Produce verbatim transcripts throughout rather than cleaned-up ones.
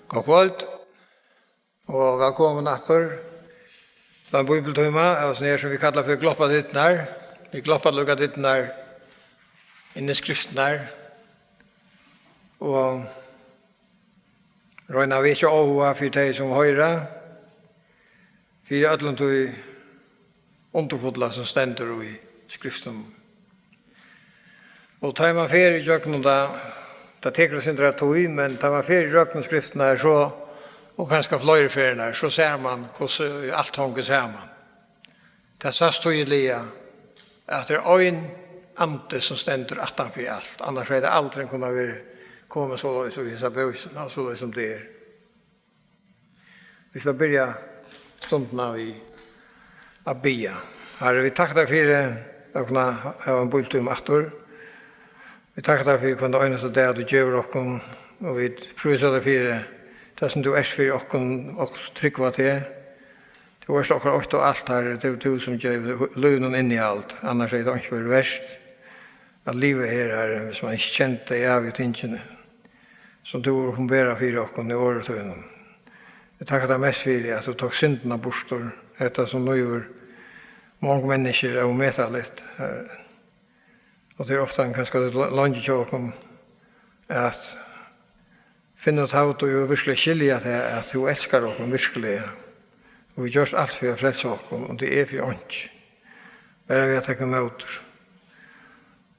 Gott kvøld og vælkomin aftur til ein bíbliutíma, av sum her sum vit kalla fyri Gloppadyrnar. Vit gloppa líka dyrnar inn í skriftirnar og royna at vekja áhuga fyri tey sum hoyra, fyri øllum tí undurfulla sum stendur í skriftunum. Og tá man fer ígjøgnum tað, tað tekur eitt sindur av tíð, men tá man fer ígjøgnum skriftirnar, so, og kanska fleiri ferðirnar, so sær man hvussu alt hongur saman. Tað sæst týðiliga, at tað er ein andi sum stendur aftan fyri alt, annars hevði tað aldrin kunnað verið komið soleiðis í hesa bókina, soleiðis sum tað er. Vit skulu byrja stundina við at biðja. Harri, vit takka tær fyri at kunna hava ein bíbliutíma aftur. Vit takka tær fyri hvønn einasta dag, tú gevur okkum, og vit prísa tær fyri tað, sum tú ert fyri okkum, okkum trúgva teg. Tú ert okkara eitt og alt, Harri. Tað er tú, sum gevur lívinum innihald. Annars hevði tað einki verið vert at liva her, Harri, hvis man ikki kendi tey ævigu tingini, sum tú hevur opinberað fyri okkum í orði tínum. Eg takki tær mest fyri, at tú tókst syndina burtur, hetta sum nívir mong menniskju er ómetaligt, Harri. Og tað er ofta kanska lo-, longd hjá okkum at finna út av tí og virkuliga skilja tað, at tú elskar okkum virkuliga. Og hevur gjørt alt fyri at frelsa okkum, og tað er fyri einki. Bara við at taka ímóti.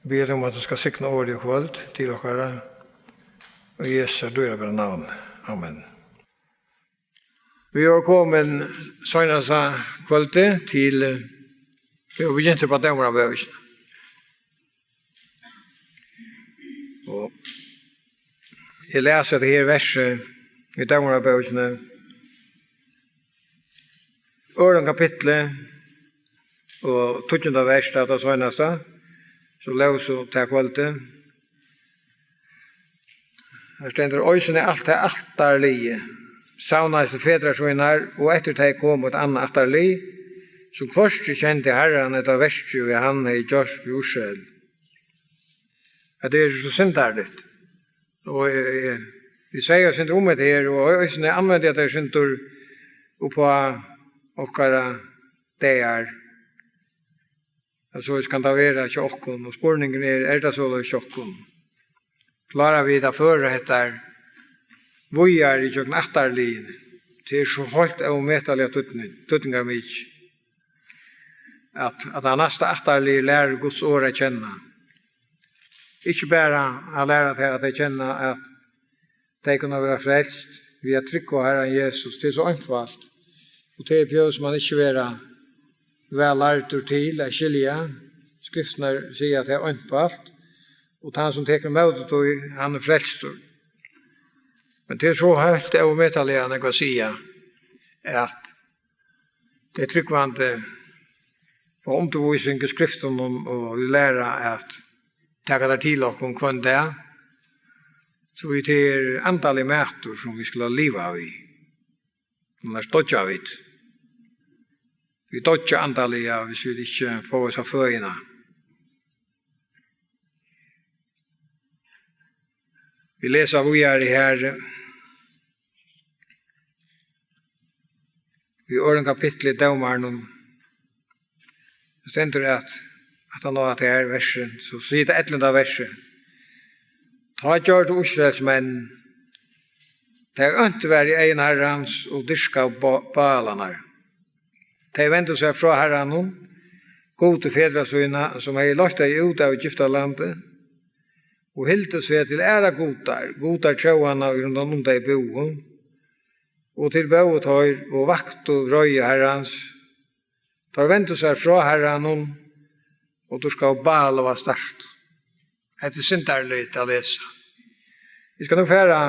Eg biði teg um, at tú skal signa orðið í kvøld til okkara. Og í Jesu dýrabara navni. Amen. Vit eru komin seinasta kvøldið til, eh, vit eru begynt upp á Dómarabókina. Og eg lesi hetta her versið í Dómarabókini, øðrum kapitli og tíggjunda vers, tað er tað seinasta, sum vit lósu tað kvøldið. Har stendur: Eisini alt tað ættarliðið savnaðist til fedrar sínar, og eftir tey kom eitt annað ættarlið, sum hvørki kendi Harran ella verkið, ið hann hevði gjørt við Ísrael. Hetta er so syndarligt. Og, eh, eh, vit siga eitt sindur um hetta her, og eisini anvenda hetta eitt sindur upp á okkara dagar. At soleiðis kann tað vera hjá okkum, og spurningurin er, er tað soleiðis hjá okkum? Klára vit at føra hetta víðari ígjøgnum ættarliðini? Tað er so heilt ómetaliga týdning-, týdningarmikið, at, at tað næsta ættarlið lærir Guds orð at kenna. Ikki bara at læra tey at kenna, at tey kunnu vera frelst við at trúgva á Harran Jesus. Tað er so einfalt. Og tað behøvist man ikki vera væl lærdur til at skilja. Skriftirnar siga, at tað er einfalt. Og tann, sum tekur ímóti tí, hann er frelstur. Men tað er so høgt ómetaliga, hann kann siga, at tey trúgvandi fáa undirvísing í skriftunum og læra at taka tær til okkum hvønn dag, so vit er andaligur matur, sum vit skulu liva við. Annars doyggja vit. Vit doyggja andaliga, hvis vit ikki fáa hesa føðina. Vit lesa víðari her í øðrum kapitli í Dómarunum. Tað stendur at, at hann á at her versi, so sigur tað ellivta versi: Tá gjørdu Ísraelsmenn tað, ið ónt var í eygum Harrans, og dyrkaðu Bá-, Bálarnar. Tey vendu sær frá Harranum, Gudi fedra sína, sum hevði leitt tey út av Egyptalandi, og hildu seg til aðrar gudar, gudar tjóðanna, í rundan um tey búðu, og tilbóðu teir og vaktu vreiði Harrans. Teir vendu sær frá Harranum og dýrkaðu Báal av Astart. Hetta er syndarligt at lesa. Vit skulu nú fara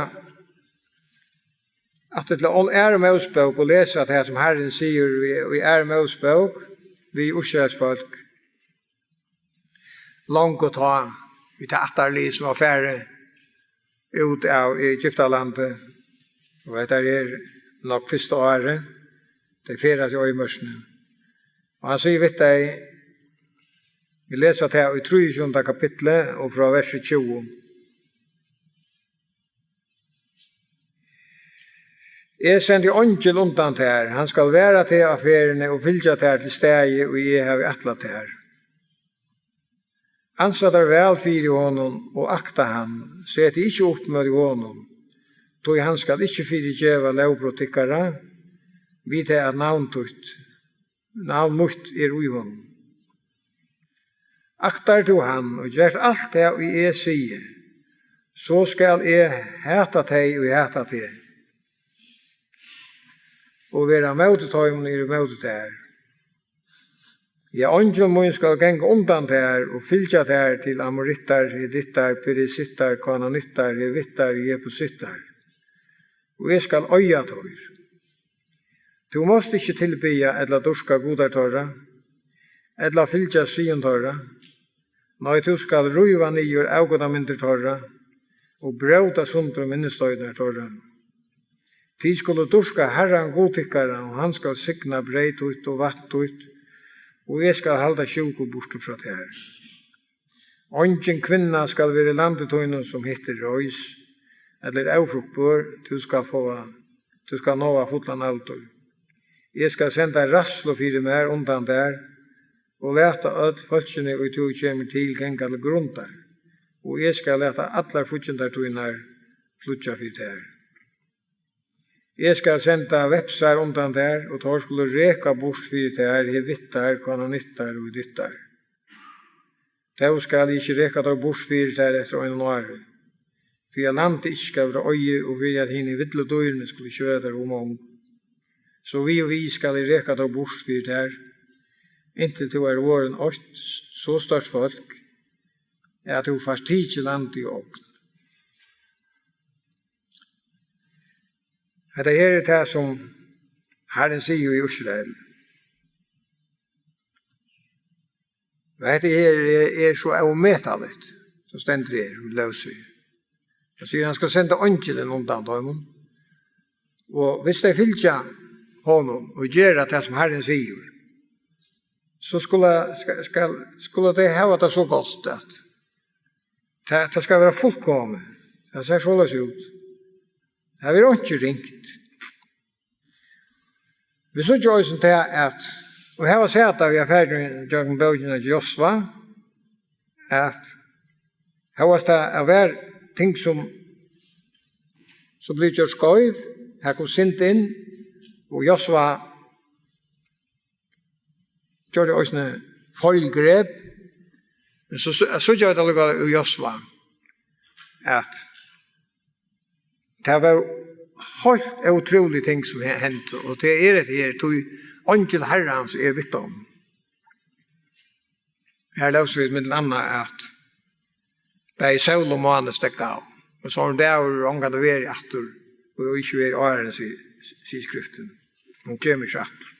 aftur til Aðru Mósebók og lesa tað, sum Harrin sigur í, í Aðru Mósebók við Ísraels fólk. Longu tá, við tað ættarlið, sum var farið út av Egyptalandi, og hetta er nokk fyrsta árið, tey ferðast í oyðimørkini. Og hann sigur við tey, vit lesa tað í trýogtjúgunda kapitli og frá versi tjúgu. Eg sendi eingil undan tær, hann skal vara teg á ferðini og fylgja tær til staðið, ið eg havi ætlað tær. Ansa tær væl fyri honum og akta hann, set teg ikki upp móti honum, tí hann skal ikki fyrigeva lógbrot tykkara, við tað at navn títt, navn mítt er í honum. Aktar tú hann og gert alt tað, ið eg sigi, so skal eg hata tey, ið hata teg, og vera móti teimum, ið eru móti tær. Ja, eingil mín skal ganga undan tær og fylgja tær til amorittar, hetittar, perisittar, kananittar, hevittar, jebusittar, og eg skal oyða teir. Tú mást ikki tilbiðja ella dýrka gudar teirra, ella fylgja siðum teirra. Nei, tú skalt ríva niður avgudamyndir teirra og bróta sundur minnisteinar teirra. Tit skulu dýrka Harran Gud tykkara, og hann skal signa breyð títt og vatn títt, og eg skal halda sjúku burtur frá tær. Eingin kvinna skal vera í landi tínum, sum hittir reis, ella er ófruktbør, tú skalt fáa, tú skalt náa fullan aldur. Eg skal senda ræðslu fyri mær undan tær, og lata øll fólkini, ið tú kemur til, ganga til grundar, og eg skal lata allar fíggindar tínar flýggja fyri tær. Eg skal senda vepsar undan tær, og teir skulu reka burt fyri tær hevittar, kananittar og hetittar. Tó skal eg ikki reka teir burt fyri tær eftir einum ári, fyri at landið ikki skal vera oyði, og fyri at hini villu dýrini skulu ikki vera tær ov mong. So við og við skal eg reka teir burt fyri tær, inntil tú ert vorðin eitt so stórt fólk, at tú fært tikið landið í ogn. Hetta her er tað, sum Harrin sigur í Ísrael. Og hetta her er, er so ómetaligt, sum stendur her, um lósið. Hann sigur, hann skal senda eingilin undan teimum. Og hvis tey fylgja honum og gera tað, sum Harrin sigur, so skulu, skal, skal, skulu tey hava tað so gott, at tað, tað skal vera fullkomið. Tað sær soleiðis út. Tað verður einki ringt. Vit síggja eisini tað, at, og her var sætt, at vit hava farið gjøgnum bókina hjá Josva, at hóast tað at var ting, sum, sum blivu gjørd skeiv, her kom synd inn, og Josva gjørdi eisini feilgrep, men so, so, so gjørdi tað allíkavæl í Josva, at tað var heilt ótrúlig ting, sum he-, hentu, og tað er hetta her, tí eingil Harrans er við teimum. Her lósu vit millum annað, at bæði sól og máni steðga av, og so er dagur ongantíð verið aftur, og ikki verið áðrenn, si-, sigur skriftin. Hon kemur ikki aftur.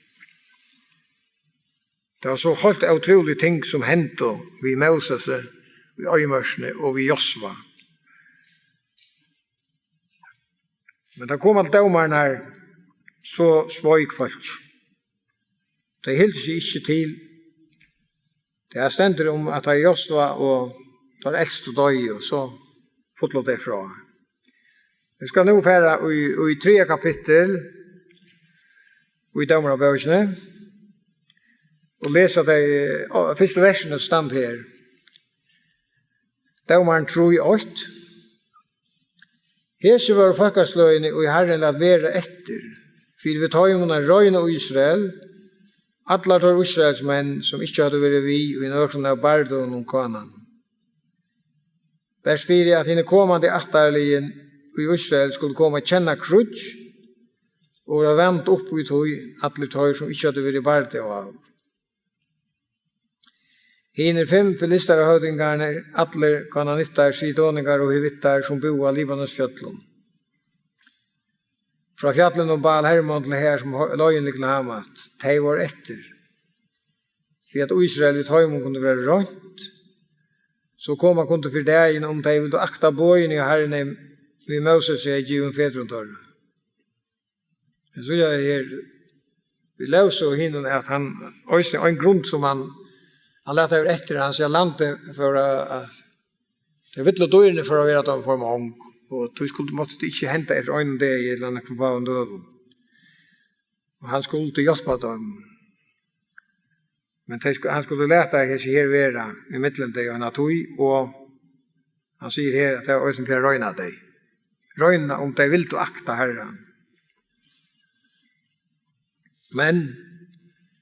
Tað var so heilt ótrúlig ting, sum hendu við Mósesi í oyðimørkini og við Josva. Men tá kom alt dómararnar, so sveik fólk. Tey hildu seg ikki til. Tað stendur um, at tá Josva og teir elstu doyðu, so fullu tey frá. Vit skal nú fara í, í triðja kapittul í Dómarabókini og lesa tey, á, fyrstu versini standa her. Dómarin trý eitt. Hesi vóru fólkasløgini, ið Harrin læt vera eftir, fyri við teimum at royna Ísrael, allar teir Ísraelsmenn, sum ikki høvdu verið við í nøkrum av bardøgum um Kánan. Bert fyri at hini komandi ættarliðini í Ísrael skulu koma at kenna kríggj og verða vand upp í tí, allir teir, sum ikki høvdu verið í bardaga áður. Hinir fimm filistahøvdingarnir, allir kananittar, sidoningar og hevittar, sum búðu á Libanonsfjøllum, frá fjallinum Baal Hermon til har, sum ho-, leiðin liggur til Hamat, tey vóru eftir, fyri at Ísrael við teimum kundi vera roynt, so koma kundi fyri dagin, um tey vildu akta boðini, ið Harrin við Mósesi hevði givið fedrum teirra. Men so er her, vit lósu og hinum, at hann, eisini ein grund, sum hann, hann læt vera eftir, hann sigur, at landið fór at, at tey villu dýrini fóru at vera teimum for mong, og tí skuldi, mátti tað ikki henda eftir einum degi ella nøkrum fáum døgum. Og hann skuldi hjálpa teimum. Men tey sku-, hann skuldi lata hesi her vera ímillum tey eina tíð, og hann sigur her, at tað var eisini fyri at royna tey. Royna, um tey vildu akta Harran. Men,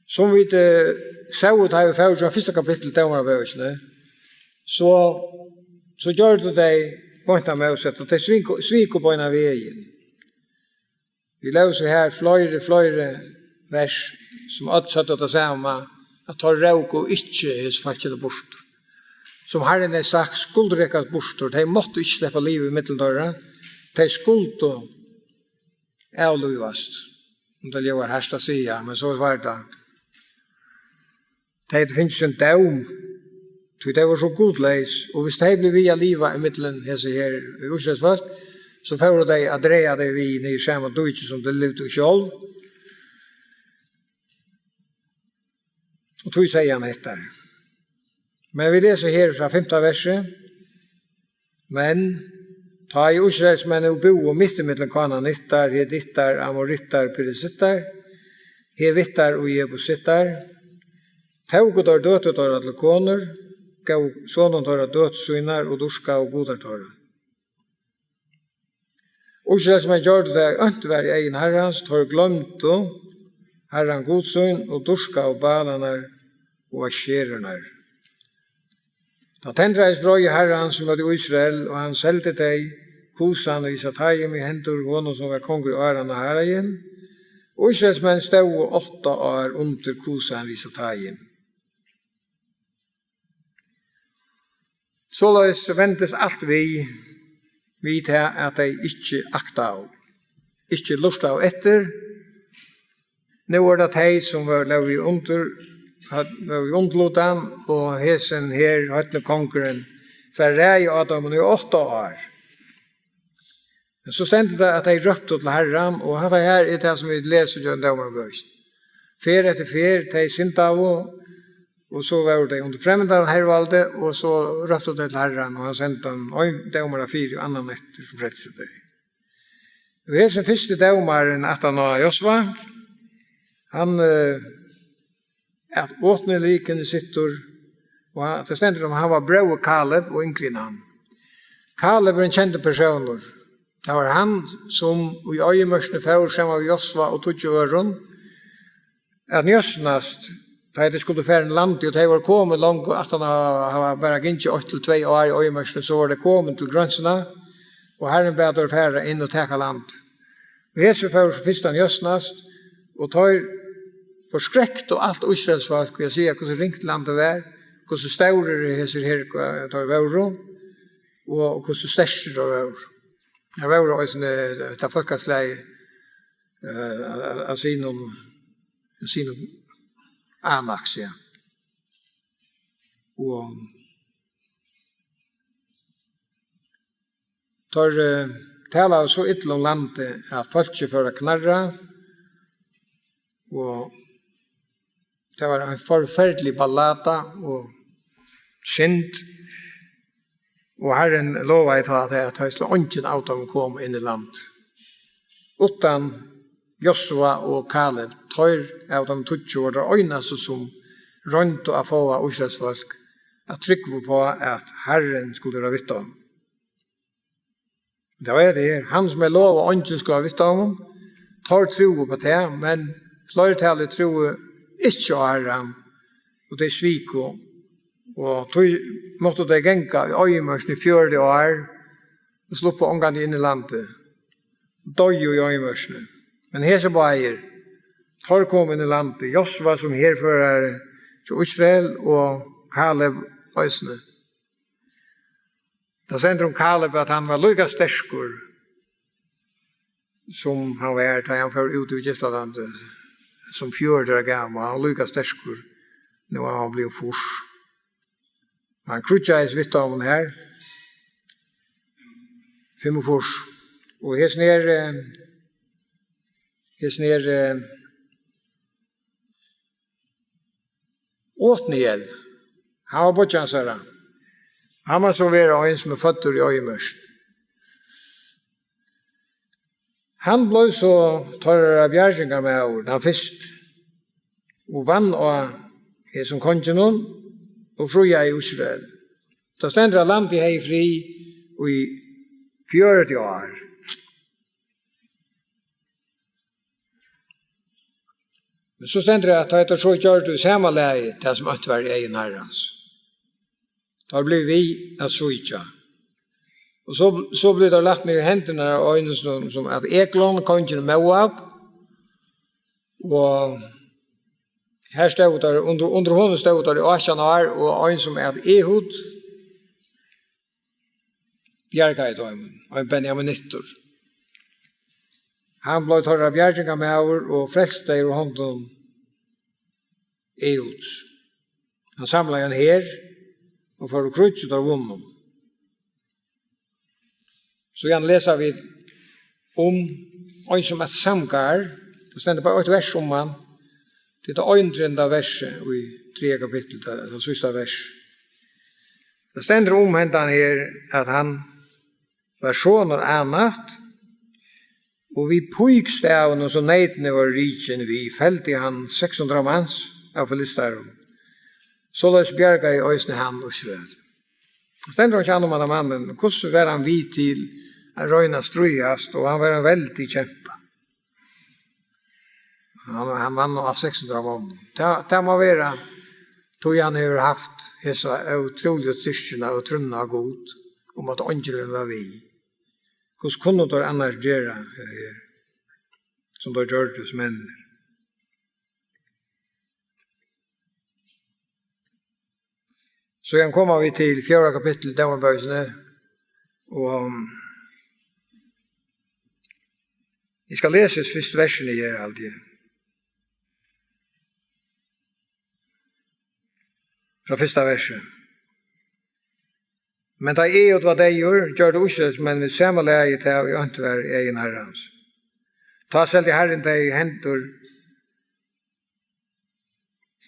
sum vit, eh, sóu, tá vit fóru til fyrsta kapittul Dómarabókini, so, so gjørdu tey beint av mótsatta, og tey sviku, sviku beinan vegin. Vit lósu her fleiri, fleiri vers, sum øll søgdu tað sama, at teir róku ikki hesi fólkini burtur. Sum Harrin hevði sagt, skuldu rekast burtur. Tey máttu ikki sleppa liðug ímillum teirra. Tey skuldu avlívast. Um tað ljóðar hart at siga, men so var tað. Tey høvdu fingið sín dóm, tí tey vóru so gudleys, og hvis tey blivu við at liva ímillum hesi her Ísraelsfólk, so fóru tey at draga tey við niður í sama díki, sum tey livdu í sjálv. Og tí segði hann hetta. Men vit lesa her frá fimta versi. Men tá ið Ísraelsmenn nú búðu mitt ímillum Kánanittar, Hetittar, Amorittar, Perisittar, Hevittar og Jebusittar, tóku teir døtur teirra til konur, góvu sonum teirra døtur sínar og dýrkaðu gudar teirra. Ísraelsmenn gjørdu tað, ið ónt var í eygum Harrans, teir gloymdu Harran Gud sín og dýrkaðu Baalarnar og Asjerurnar. Tá tendraðist vreiði Harrans ímóti Ísrael, og hann seldi tey, Kusan-Risataim, í hendur honum, sum var kongur í Aran-Naharaim. Og Ísraelsmenn stóðu átta ár undir Kusan-Risataim. Soleiðis vendist alt við, við tað, at tey ikki aktaðu, ikki lurtaðu eftir. Nú er tað tey, sum vóru, lógu undir, høvdu, vóru í undirlutan, og hesin her, heidni kongurin, fær ræði á teimum í átta ár. Men so stendur tað, at tey róptu til Harran, og hatta her er tað, sum vit lesa í Dómarabókini. Ferð eftir ferð, tey syndaðu, og so vóru tey undir fremmandara hervaldi, og so róptu tey til Harran, og hann sendi ein dómara fyri og annan eftir, sum frelsti tey. Og hesin fyrsti dómarin, aftan á Josva, hann, eh, at Otniel í Kenisitt, og hann, tað stendur, um hann var bróðir Kaleb og yngri enn hann. Kaleb er ein kendur persónur. Tað var hann, sum í oyðimørkini fór saman við Josva og tíggju øðrum at njósnast, tá ið tey skuldu fara inn í landið, og tey vóru komin longu, aftan á at hava bara gingið eitt til tvey ár í oyðimørkini, so vóru tey komin til grensuna, og Harrin bað teir fara inn og taka land. Og hesir fóru so fyrst at njósnast, og teir forskrektu alt Ísraelsfólk við at siga, hvussu ringt landið var, hvussu stórir hesir her, teir vóru, og hvussu sterkir teir vóru. Her vóru eisini, eh, tað fólkaslagið, eh, av, av synum, synum Anaks, ja. Og teir, eh, talaðu so illa um landið, at fólkið fór at knarra, og tað var ein forferdelig ballada og synd, og Harrin lovaði tá, at tað skuldi eingin av teimum koma inn í land. Uttan Josva og Kaleb, teir av teimum tíggju, vóru teir einastu, sum royndu at fáa Ísraelsfólk at trúgva upp á, at Harrin skuldi vera við teimum. Tað var hetta her. Hann, sum er lovað, eingin skal vera við teimum. Teir trúðu upp á tað, men fleirtalið trúði ikki á Harran, og tey sviku. Og tí máttu tey ganga í oyðimørkini í fjøruti ár, og sluppu ongantíð inn í landið. Doyðu í oyðimørkini. Men hesir báðir, teir komu inn í landið. Josva sum herførari hjá Ísrael og Kaleb eisini. Tað stendur um Kaleb, at hann var líka sterkur, sum hann var, tá hann fór út í Egyptaland, sum fjøruti ára gamal. Hann var líka sterkur, nú hann var blivin fýrs. Hann kríggjaðist við teimum her, fimmogfýrs. Og hesin her, eh, hesin her, eh, Otniel, hann var beiggi hansara. Hann má so vera ein, sum er føddur í oyðimørkini. Hann bleiv so teirra bjargingarmaður, tann fyrsti, og vann á hesum konginum og fríaði Ísrael. Tað stendur, at landið hevði frið í fjøruti ár. Men so stendur, at tá teir so gjørdu í sama lagi tað, sum ónt var í eygum Harrans, teir blivu við at svíkja. Og so, so blivu teir lagdir niður í hendurnar á einum, sum, sum æt Eglon, kongin í Moab. Og her stóðu teir, undir, undir honum stóðu teir í átjan ár, og ein, sum æt Ehud, bjargaði teimum, ein benjaminittur. Hann bleiv teirra bjargingarmaður og frelsti teir úr hondum Ehuds. Hann samlaði ein her og fór í kríggj, og teir vunnu. Síðan lesa vit um ein, sum æt Samgar. Tað stendur bara eitt vers um hann. Tað er tað einogtretivunda versið í triðja kapitli, tað, tað síðsta vers. Tað stendur um hendan her, at hann var sonur Anat, og við píkstavinum, sum neytini vóru rikin við, feldi hann seks hundrað mans av filistarum. Soleiðis bjargaði eisini hann Ísrael. Tað stendur einki annað um hendan mannin, hvussu var hann við til at royna at stríðast, og hann var ein veldig kempa. Hann, hann vann á seks hundrað monnum. Tað, tað má vera, tí hann hevur havt hesa ótrúligu styrkina og trúnna á Gud, um at eingilin var við. Hvussu kunnu teir annars gera her, sum teir gjørdu, menninir? Síðan koma vit til fjórða kapittul í Dómarbókini, og eg skal lesa fyrstu versini her, haldi eg. Frá fyrsta versi. Men tá Ehud var deyður, gjørdu Ísraelsmenn við sama lagi tað, ið ónt var í eygum Harrans. Tá seldi Harrin tey í hendur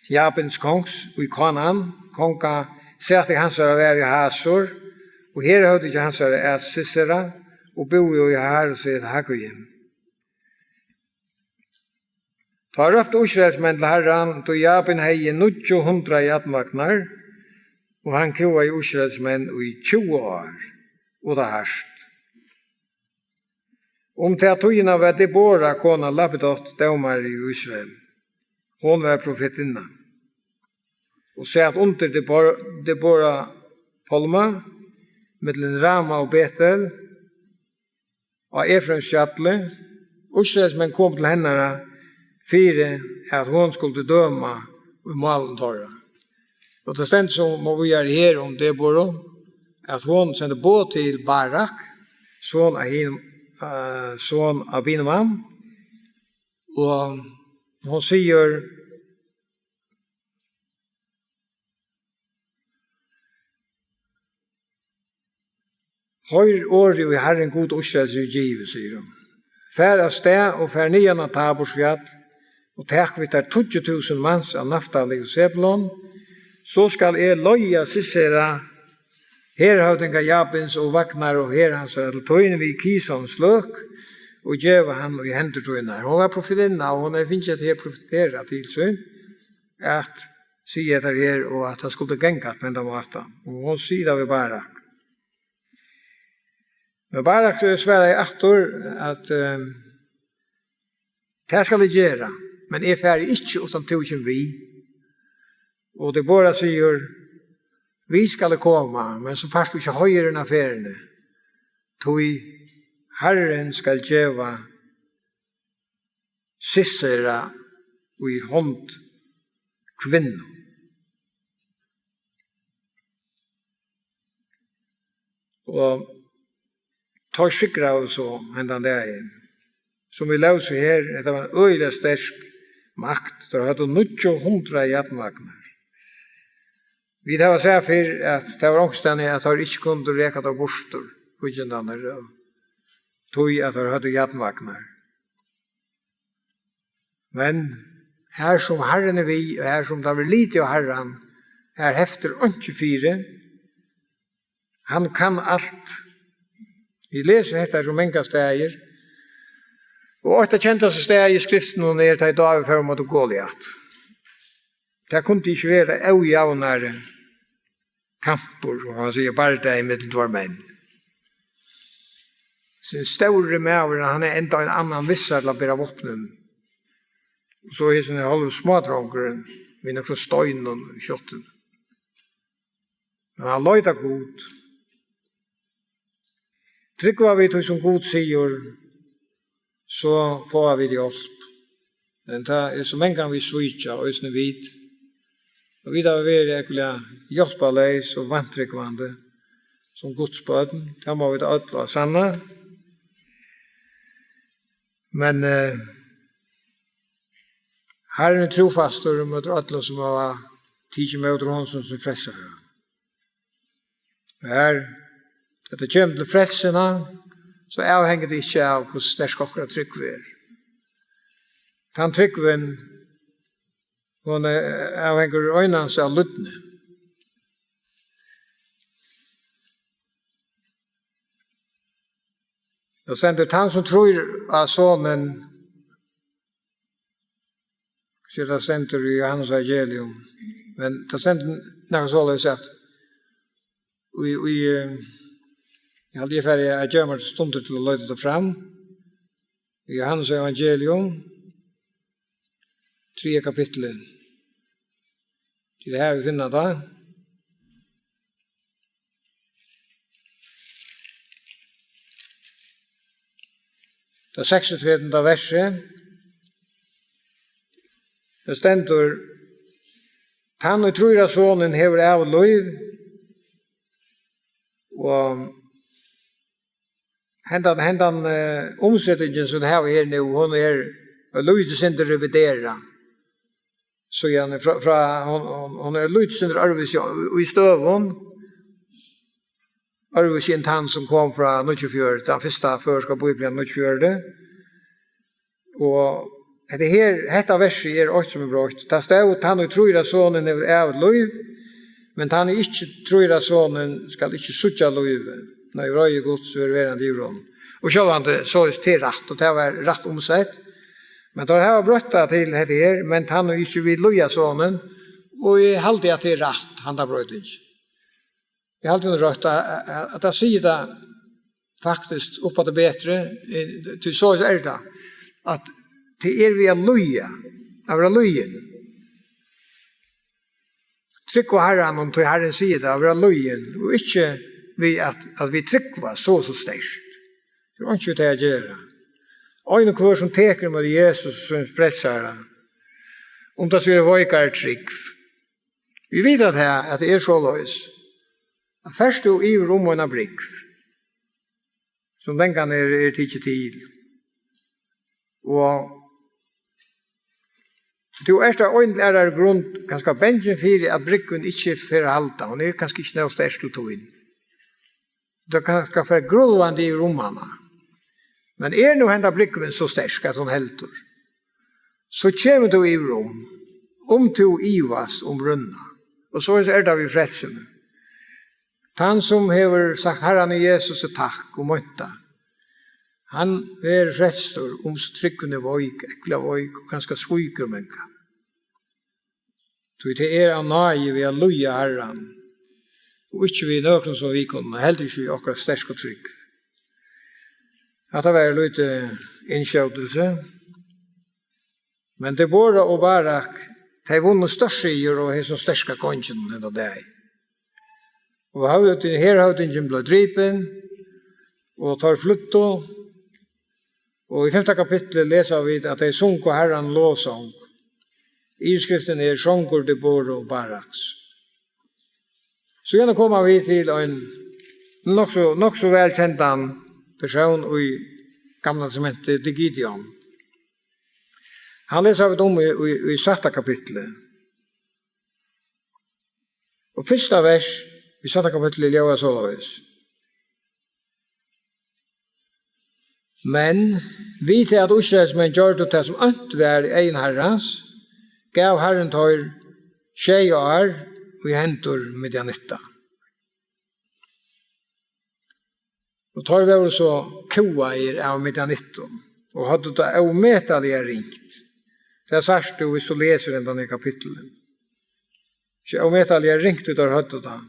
Jabins kongs í Kanaan, kongasæti hansara var í Hasor, og herhøvdingi hansara æt Sisera, og búði í Haroset Hagoyim. Tá róptu Ísraelsmenn til Harran, tí Jabin hevði níggju hundrað jarnvagnar, og hann kúgaði Ísraelsmenn í tjúgu ár, og tað hart. Um ta tíðina var Debora, kona Lapidot, dómari í Ísrael. Hon var profetinna og sat undir Debor-, Debora pálma, millum Rama og Betel, á Efraims fjalli. Ísraelsmenn komu til hennara, fyri at hon skuldi døma í málum teirra. Og tað stendur so víðari her um Deboru, at hon sendi boð til Barak, son Ahin-, eh, son Abinoam, og hon sigur: Hoyr orðið, ið Harrin, Gud Ísraels, hevur givið, sigur hon. Far av stað og far niðan á Taborsfjall og tak við tær tíggju túsund mans av Naftali og Sebulon, so skal eg leiða Sisera, herhøvdinga Jabins, og vagnar og her hansara til tín við Kisons løk, og geva hann í hendur tínar. Hon var profetinna, og hon hevði fingið hetta her profeterað til sín, at siga hetta her, og at tað skuldi gangast á hendan mátan. Og hon sigur tað við Barak. Men Barak svaraði aftur, at, eh, tað skal eg gera, men eg fari ikki, uttan tú kemur við. Og Debora sigur: Vit skulu koma, men so fært tú ikki heiðurin av ferðini, tí Harrin skal geva Sisera í hond kvinnu. Og teir sigraðu so hendan dagin. Sum vit lósu her, hetta var ein øgiliga sterk makt. Teir høvdu níggju hundrað jarnvagnar. Vit hava sæð fyrr, at tað var onkustaðni, at teir ikki kundu reka teir burtur, fíggindarnir, tí at teir høvdu jarnvagnar. Men har sum Harrin er við, og har sum tað verður litið á Harran, har heftir einki fyri. Hann kann alt. Vit lesa hetta so mangar staðir, Og eitt av kendastu stað í skriftunum er, tá ið Dávid fór móti Goliat. Tað kundi ikki vera ójavnari kampur, og hann sigur, bardagi millum tveir menn. Sin stóri maður, hann er enda ein annan vissar til at bera vopnini. Og so er sin hálvi smádrongurin við nøkrum steinum í skjáttinum. Men hann leit á Gud. Trúgva vit tí sum Gud sigur, so fáa vit hjálp. Men tað er so mangan vit svíkja, eisini vit. Og vit hava verið ógvuliga hjálparleys og vantrúgvandi sum Guds børn. Tað má vit øll ásanna. Men, eh, Harrin er trúfastur móti øllum sum hava tikið móti honum sum sín frelsara. Her, tá tað kemur til frelsuna, so avhongur tað ikki av, hvussu sterk okkara trúgv er. Tann trúgvin, hon er, avhongur einans av lydni. Og stendur, tann sum trýr á Sonin, so tað stendur í Jóhannes evangelium. Men tað stendur nakað soleiðis at í, í, eh, eg haldi, eg fari at geva mær stundir til at leita tað fram. Í Jóhannes evangelium, triðja kapitli. Tað er her vit finna tað. Tað seksogtretivta versið. Tað stendur, tann ið trýr á Sonin hevur ævigt lív, og hendan, hendan, eh, umsetingin sum vit hava her nú, hon er eitt lítið sindur reviderað. Síðani frá, frá, hon, hon, hon er eitt lítið sindur øðrvísi í, í støðum. Øðrvísi enn tann sum kom frá níggjuogfjøruti, tann fyrsta føroyska bíblian níggjuogfjøruti. Og hetta her, hetta versið er eitt sum er broytt. Tað stóð, tann ið trýr á Sonin hevur ævigt lív, men tann ið ikki trýr á Sonin skal ikki síggja lívið, nei, reiði Guds verður verandi yvir honum. Og sjálvandi, so er tað rætt, og tað var rætt umsett. Men teir hava broytt tað til hetta her, men tann ið ikki vil lýða Sonin, og eg haldi, at tað er rætt, handa broyting. Eg haldi, hon er rætt, at, at, at tað sigur tað faktiskt upp á tað betri, eh, tí so er tað, at tað er við at lýða, at vera lýðin. Trúgva Harranum, tí Harrin sigur tað, at vera lýðin, og ikki við at, at vit trúgva so, so sterkt. Tað er einki við tað at gera. Ein og hvør sum tekur ímóti Jesus sum frelsara, um tað so er veikari trúgv. Vit vita tað, at tað er soleiðis, at fert tú yvir um eina brúgv, sum mangan er, er tikið til, og tú ert av ein ella aðrari grund kanska bangin fyri, at brúgvin ikki fer at halda, hon er kanska ikki nóg sterk til tín. Tú kanska fer grulvandi yvir um hana. Men er nú henda brúgvin so sterk, at hon heldur, so kemur tú yvir um, um tú ivast um brúnna. Og soleiðis er tað við frelsuni. Tann sum hevur sagt Harranum Jesusi takk og meint tað, hann verður frelstur, um so trúgvin er veik, ógvuliga veik, og kanska svíkur mangan. Tí tað er av náði við at lýða Harran, og ikki við nøkrum sum vit kunnu, heldur ikki við okkara sterku trúgv. Hatta var eitt lítið innskjótilsi. Men Debora og Barak, tey vunnu stórsigur á hesum sterka konginum henda dag. Og høvding, herhøvdingin bleiv dripin, og teir flýddu. Og í fimta kapitli lesa vit, at tey sungu Harran lovsong. Yvirskriftin er Songur Debora og Baraks. Síðan koma vit til ein nokk so, nokk so væl kendan persón í Gamla Testamenti, tað er Gideon. Hann lesa vit um í, í, í sætta kapitli. Og fyrsta vers í sætta kapitli ljóðar soleiðis: Men við tað, at Ísraelsmenn gjørdu tað, sum ónt var í eygum Harrans, gav Harrin teir sjey ár í hendur Midjanita. Og teir vóru so kúgaðir av Midjanitum, og høvdu tað ómetaliga ringt. Tað sært tú, viss tú lesur hendan her kapittulin. Ikki ómetaliga ringt, ið teir høvdu tað.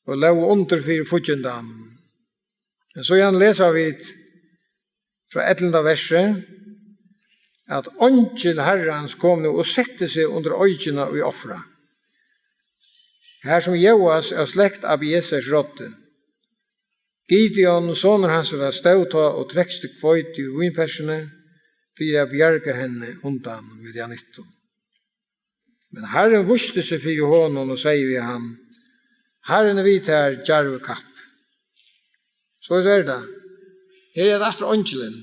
Og lógu undir fyri fíggindanum. Men síðan lesa vit frá ellivta versi, at eingil Harrans kom nú og setti seg undir eikina í Ofra, har sum Jóas av slekt Abiesers ráddi. Gideon, sonur hansara, stóð tá og treksti hveiti úr vínpersuni fyri at bjarga henni undan Midianitum. Men Harrin vísti seg fyri honum og segði við hann: Harrin er við tær, djarvi kappi. Soleiðis er tað. Her er tað aftur eingilin.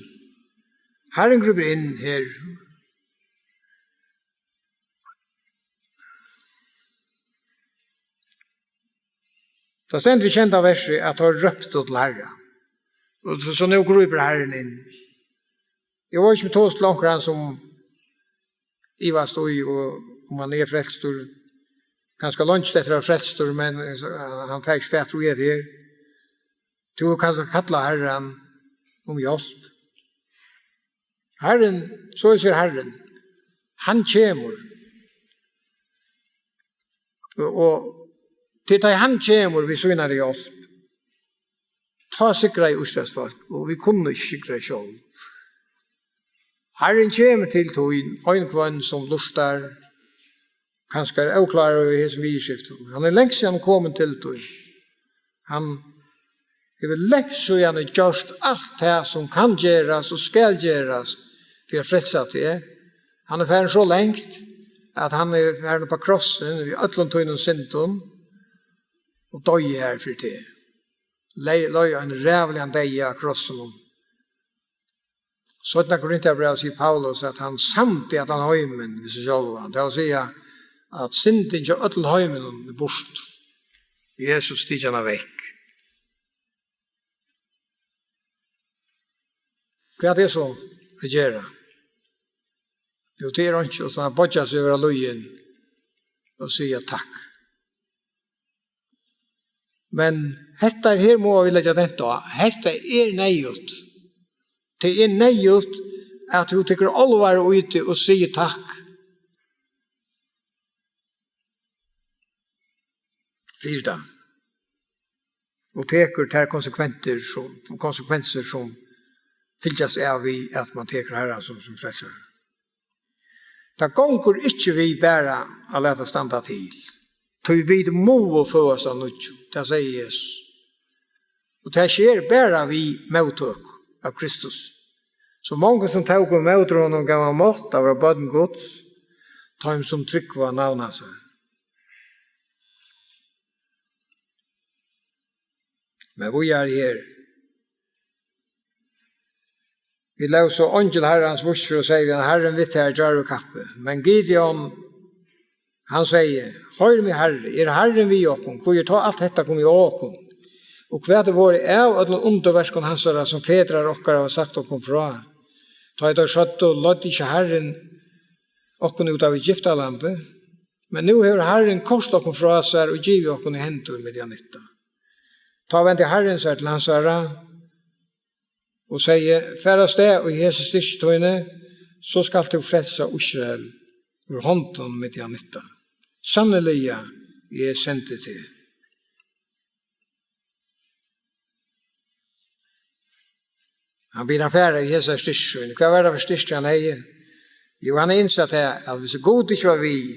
Harrin grípur inn her. Tað stendur í sjeynda versi, at teir róptu til Harran. Og so, so nú grípur Harrin inn. Eg veit ikki, um eg tosi til onkran sum ivast í, og um hann er frelstur. Kanska longst eftir at vera frelstur, men, eh, so, hann fær ikki fatur í hetta her. Tú hevur kanska kallað Harran um hjálp. Harrin, so sigur Harrin, hann kemur. Og, og til tá hann kemur við sínari hjálp, tá sigraði Ísraels fólk, og vit kunnu ikki sigra sjálv. Harrin kemur til tín, ein hvønn sum lurtar, kanska er óklárur í hesum viðurskiftum. Hann er langt síðan komin til tín. Hann hevur langt síðan gjørt alt tað sum kann gerast og skal gerast fyri at frelsa teg. Hann er farin so langt, at hann er farin upp á krossin við øllum tínum syndum og doyði har fyri teg. Lei-, leið ein ræðuligan deyða á krossinum. Seinna Korintbræv sigur Paulus, at hann samdi allan heimin við seg sjálvan. Tað vil siga, at syndin hjá øllum heiminum er burtur. Jesus tikið hana vekk. Hvat er so at gera? Jú, tað er einki, uttan at boyggja seg og vera lýðin og siga takk. Men hetta her má vit leggja dent á. Hetta er neyðugt. Tað er neyðugt, at tú tekur álvara í teg og sigur takk fyri tað. Og tekur tær konsekventir sum, konsekvensir sum fylgjast av við, at man tekur Harran sum, sum frelsara. Tað gongur ikki við bara at lata standa til, tí vit mugu føðast av nýggjum, tað segði Jesus. Og tað sker bara við móttøku av Kristus. So mongum sum tóku ímóti honum, gav hann mátt at vera børn Guds, teimum sum trúgva á navn hansara. Men víðari her. Vit lósu: Eingil Harrans vísti seg og segði við hann: Harrin við tær, djarvi kappi. Men Gideon, hann segði: Hoyr meg, Harri, er Harrin við okkum, hví er tá alt hetta komið á okkum? Og hvat er vorðið av øllum undurverkum hansara, sum fedrar okkara hava sagt okkum frá? Tá ið teir søgdu: Leiddi ikki Harrin okkum út av Egyptalandi? Men nú hevur Harrin koyrt okkum frá sær og givið okkum í hendur Midianita. Tá vendi Harrin sær til hansara og segði: Far avstað í hesi styrki tíni, so skalt tú frelsa Ísrael úr hondum Midianita. Sanniliga, eg sendi teg. Hann biður hann fara í hesar styrkir sínar. Hvat var tað fyri styrkir hann hevði? Jú, hann hevði innsett tað, at hvis Gud ikki var við,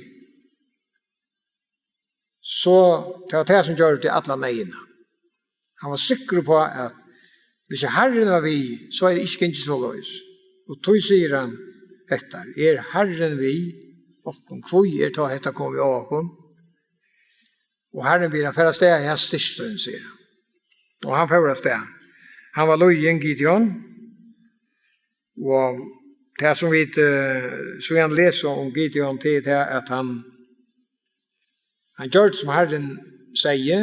so tað var tað, sum gjørdi alla neyðina. Hann var sikkur uppá, at hvis Harrin var við, so er ikki gingið soleiðis. Og tí sigur hann hetta: Er Harrin við okkum, hví er tá hetta komið á okkum? Og Harrin biður hann fara avstað í hasi styrki síni, sigur hann. Og hann fór avstað. Hann var lýðin Gideon. Og tað, sum vit, eh, síðan lesa um Gideon, tað er tað, at hann, hann gjørdi, sum Harrin segði.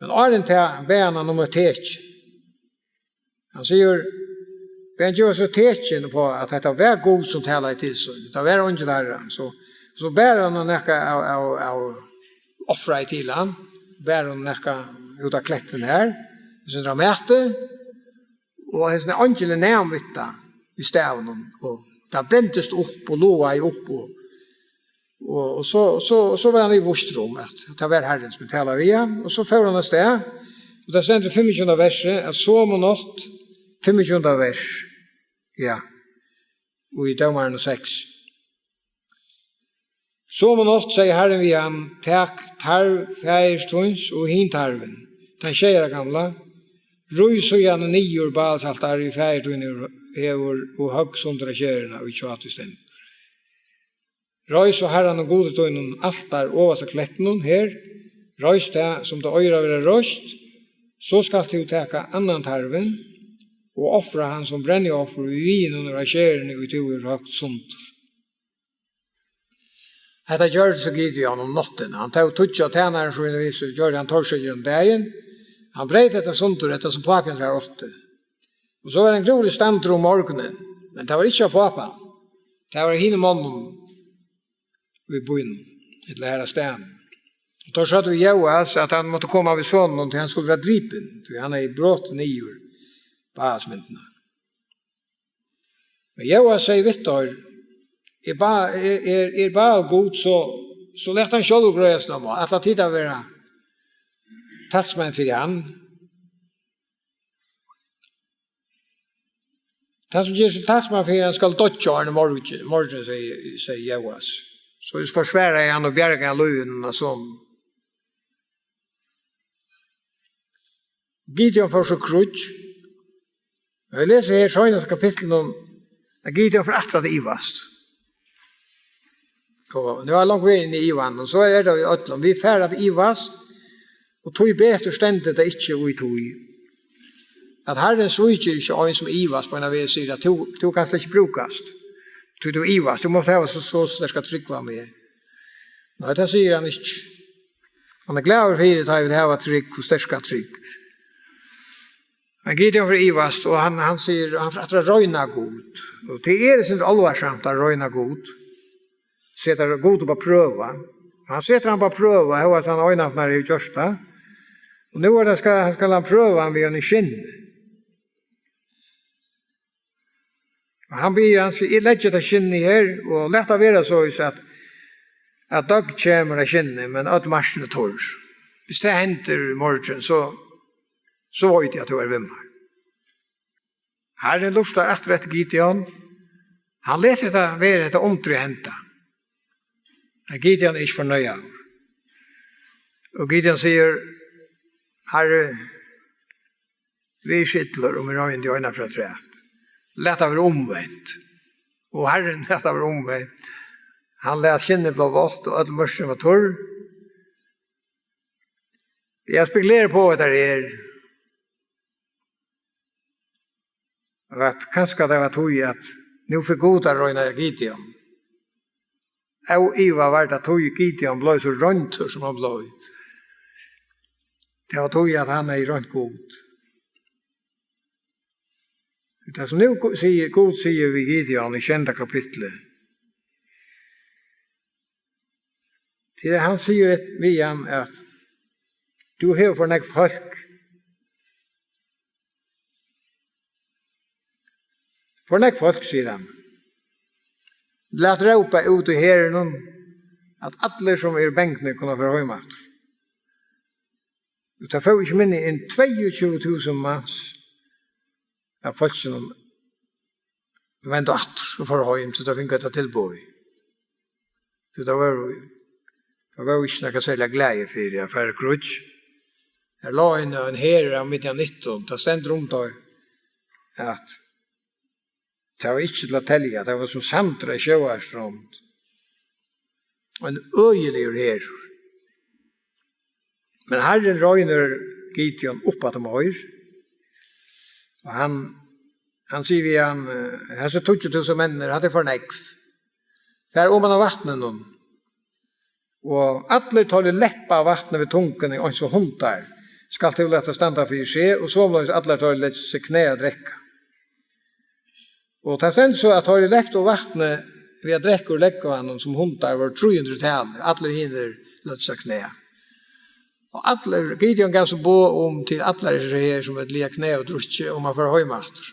Men áðrenn tað bað hann hann um eitt tekin. Hann sigur, bað hann geva sær tekin uppá, at hetta var Gud, sum talaði til sín. Tað var eingil Harrans. So, so bar hann nakað av, av, av ofri til hann. Bar hann nakað út av klettinum her. Sum dramatik. Og hesin eingilin nam við tað, við stavinum, og tað brendist upp og logaði upp, og, og, og so, so, so var hann í vísur um, at tað var Harrin, sum talaði við hann, og so fór hann av stað, og tað stendur í fimmogtjúgunda versi, at somu nátt, fimmogtjúgunda vers, ja, og í Dómarunum seks. Somu nátt segði Harrin við hann: Tak tarv faðirs tíns og hin tarvin, tann sjey ára gamla, rív síðani niður bálsaltarið, ið faðir tín hevur, hevur, og høgg sundur á skerina, ið hjá tí stendur. Reis so Harranum Gudi tínum altar ovast á klettinum her, reis tað, sum tað eigur at verða reist, so skalt tú taka annan tarvin og ofra hann sum brennioffer við viðinum úr á skerini, ið tú hevur høgt sundur. Hetta gjørdi so Gideon um náttina. Hann tók tíggju av tænarum sínum við sær, gjørdi hann tortryggjan um dagin. Hann breyt hetta sundur, hetta sum pápi hansara átti. Og so var ein grúvligur standur um morgunin, men tað var ikki av pápanum. Tað var av hinum monnunum í býnum, ella har á staðnum. Og teir søgdu við Jóas, at hann mátti koma við soninum, tí hann skuldi vera dripin, tí hann hevði brotið niður Baalsmyndina. Men Jóas segði við teir: Er Ba-, er, er, er Baal Gud, so, so lat hann sjálvur greiðast um, ætla tit at vera talsmenn fyri hann? Tann, sum ger seg talsmann fyri hann, skal doyggja áðrenn morgin, morgin, segði, segði Jóas. So forsvaraði hann og bjargaði hann lívinum av soninum. Gideon fór so í kríggj. Og eg lesi her seinasta kapitlinum, at Gideon fer aftur at ivast. Og nú er langt verið inn í ivan, og so er tað í øllum. Vit fara at ivast, og tíbetur stendur tað ikki í tí. At Harrin svíkir ikki ein sum ivast, beinanvegin sigur at tú, tú kanst slett ikki brúkast. Tí tú ivast, tú mást hava so, so sterka trúgv á meg. Nei, tað sigur hann ikki. Hann er glaður fyri, tá eg vil hava trúgv og sterka trúgv. Men Gideon fer ivast, og hann, hann sigur, hann fer aftur at royna Gud. Og tað er eitt sindur álvarsamt at royna Gud. Setur Gud upp á prøvu. Hann setur hann upp á prøvu, hóast hann einaferð hevur gjørt tað. Og nú er tað, skal, skal hann prøva hann við einum skinni. Og hann biður hann, skal eg leggja hetta skinnið her, og lat tað vera soleiðis at, at døgg kemur á skinnið, men øll markin er turr. Hvis tað hendir í morgin, so, so veit eg at tú ert við mær. Harrin lurtar aftur eftir Gideon. Hann letur hetta vera, hetta undrið henda. Men Gideon er ikki fornøgdur. Og Gideon sigur: Harri, ver ikki illur, um eg royni teg einaferð afturat. Lat tað vera umvent. Og Harrin læt tað vera umvent. Hann læt skinnið blíva vátt, og øll mørkin var turr. Eg spekuleri uppá, hvat tað er. Og at kanska tað var tí, at nú fer Gud at royna Gideon. Óivað var tað tí, Gideon bleiv so royndur, sum hann bleiv. Tað var tí, at hann hevði roynt Gud. Tað, sum nú Gu-, sigur, Gud sigur við Gideon í sjeynda kapitli, tí hann sigur við hann, at tú hevur for nógv fólk. For nógv fólk, sigur hann. Lat rópa út í herinum, at allir, sum eru bangnir, kunnu fara heim aftur. Og tað fóru ikki minni enn tveyogtjúgu túsund mans av fólkinum vendu aftur og fóru heim, tí teir fingu hetta tilboðið. Tí teir vóru, teir vóru ikki nakað serliga glaðir fyri at fara í kríggj. Har lá ein, ein herur av midjanittum, tað stendur um teir, at tað var ikki til at telja, tað var sum sandur á sjóvarstrond. Ein øgiligur herur. Men Harrin roynir Gideon uppaftur meir. Og hann, hann sigur við hann, eh: Hesir tíggju túsund menninir, hatta er for nógv. Far oman á vatninum. Og allir teir, ið leppa vatnið við tunguni, eins og hundar, skalt tú lata standa fyri seg, og somuleiðis allir teir, ið leggja seg knæ at drekka. Og tað stendur so, at teir, ið leptu vatnið við at drekka úr lógvanum sum hundar, vóru trý hundrað í tali, allir hinir løgdu seg knæ. Og allir, Gideon gav so boð um til allar hesar her, sum høvdu ligið á knæ og drukkið, um at fara heim aftur.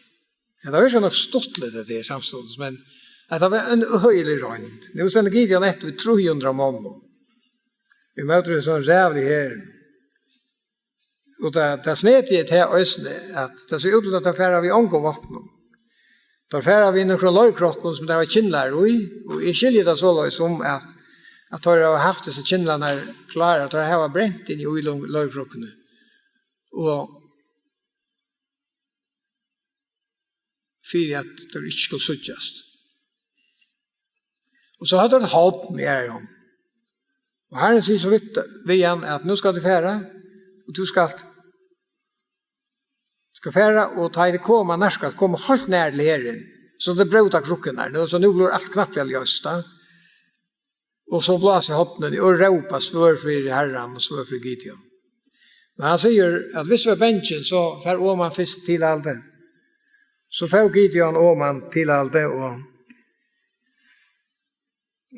Ja, tað virkar nokk stuttligt, hetta her, samstundis, men at tað var ein øgilig roynd. Nú stendur Gideon eftir við trý hundrað monnum. Ímóti tí so ræðuliga herinum. Og tað, tað snediga er tað eisini, at tað sær út til, at teir fara við ongum vápnum. Teir fara við nøkrum leirkrukkum, sum teir hava kyndlar í, og eg skilji tað soleiðis sum, at, at teir hava havt hesar kyndlarnar klárar, at teir hava brent inni í leir-, leirkrukkuni. Og fyri at teir ikki skulu síggjast. Og so høvdu teir eitt horn í Arabíu. Og Harrin sigur so við, við hann, at nú skalt tú fara, og tú skalt, skalt fara, og tá ið teir koma, nærkast, koma heilt nær til herin, so teir bróta krukkurnar. Nú, so nú blívur alt knappliga ljóst, tá. Og so blásur hornið, og rópar: Svør fyri Harran og svør fyri Gideon. Men hann sigur, at viss tú ert bangin, so far oman fyrst til Áldu. So fór Gideon oman til Áldu, og,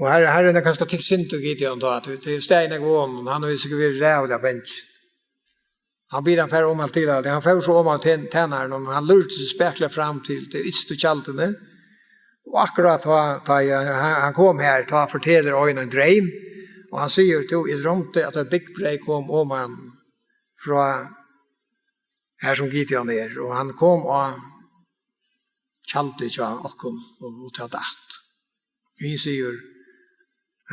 og Har-, Harrin hevur kanska tykt synd í Gideon tá, at tað er staðið nógv á honum, hann hevur sikkurt verið ræðuliga bangin. Hann biður hann fara oman til Áldu. Hann fór so oman til tænaran, og hann lurdi seg spakuliga fram til, til ytstu tjaldini. Og akkurát tá, tá eg, hann, hann kom har, tá fortelur ein ein dreym, og hann sigur: Tú, eg droymdi, at eitt byggbreyð kom oman frá har, sum Gideon er, og hann kom á tjaldið hjá okkum, og, og tað datt. Hinn sigur,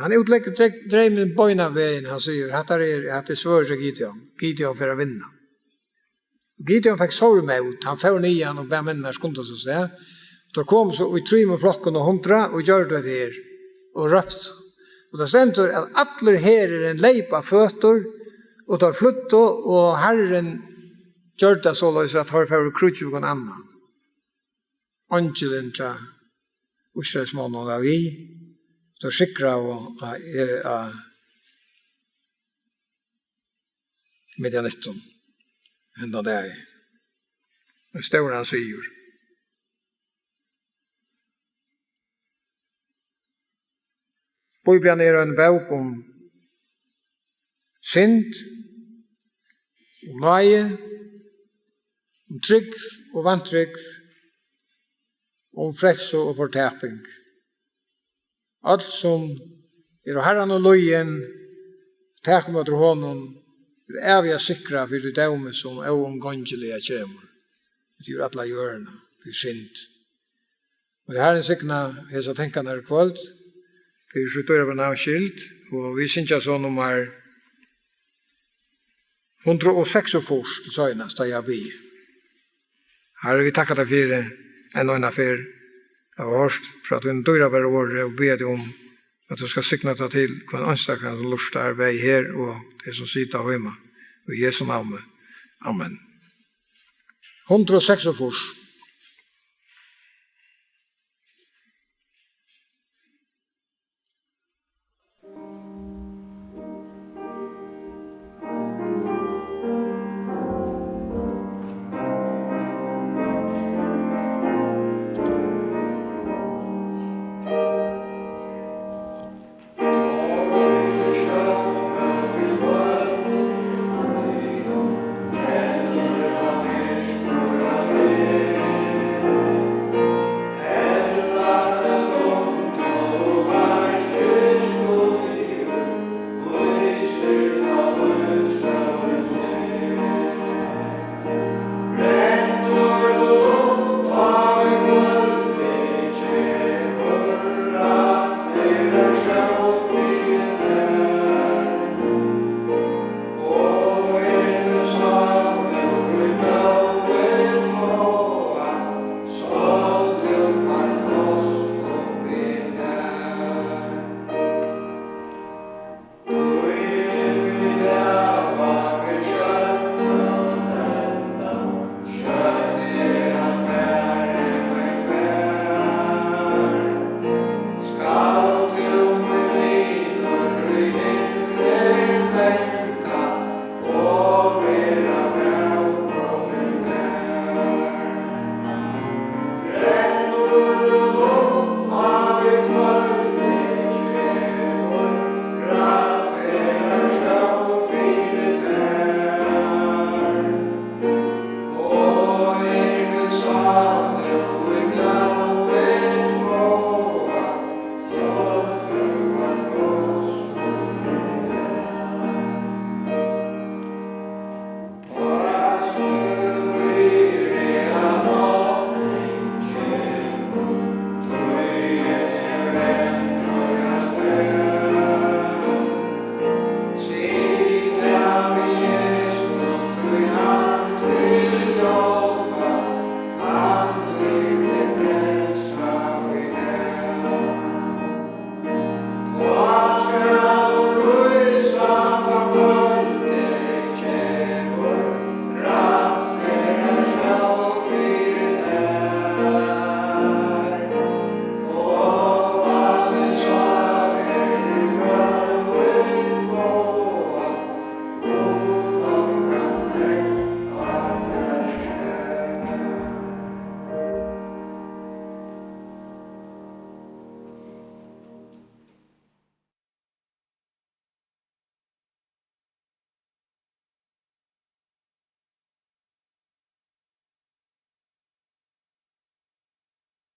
hann útleggur dre-, dreymin beinan vegin, hann sigur: Hatta er, hatta er svørð hjá Gideon. Gideon fer at vinna. Gideon fekk stórmót, hann fór niðan og bað menninar skunda seg avstað. Teir komu so í trimum flokkum á hundrað og gjørdu hetta her, og róptu. Og tað stendur, at allur herurin leyp á føtur, og teir flýddu, og Harrin gjørdi tað soleiðis, at teir fóru í kríggj við hvønn annan. Eingilin hjá Ísraelsmonnum var við, teir sigraðu á, á, á Midjanitum henda dagin. Ein stóran sigur. Bíblian er ein bók um synd, um náði, um trúgv og vantrúgv, um frelsu og fortaping. Øll, sum eru Harranum lýðin, taka ímóti honum, eru æviga sikrað fyri tí dómi, sum óumgongiliga kemur yvir alla jørðina fyri synd. Og Harrin signa hesar tankarnar í kvøld, fyri sítt dýrabara navns skyld, og vit syngja so nummar hundrað og seksogfýrs til seinast, tá eg havi biðið. Harri, vit takka tær fyri enn eina ferð at hava hoyrt frá tínum dýrabara orði, og biðja teg um, at tú skalt signa tað til hvønn einstakan, sum lurtar, bæði her og tey, sum sita heima. Í Jesu navni. Amen. Hundrað og seksogfýrs.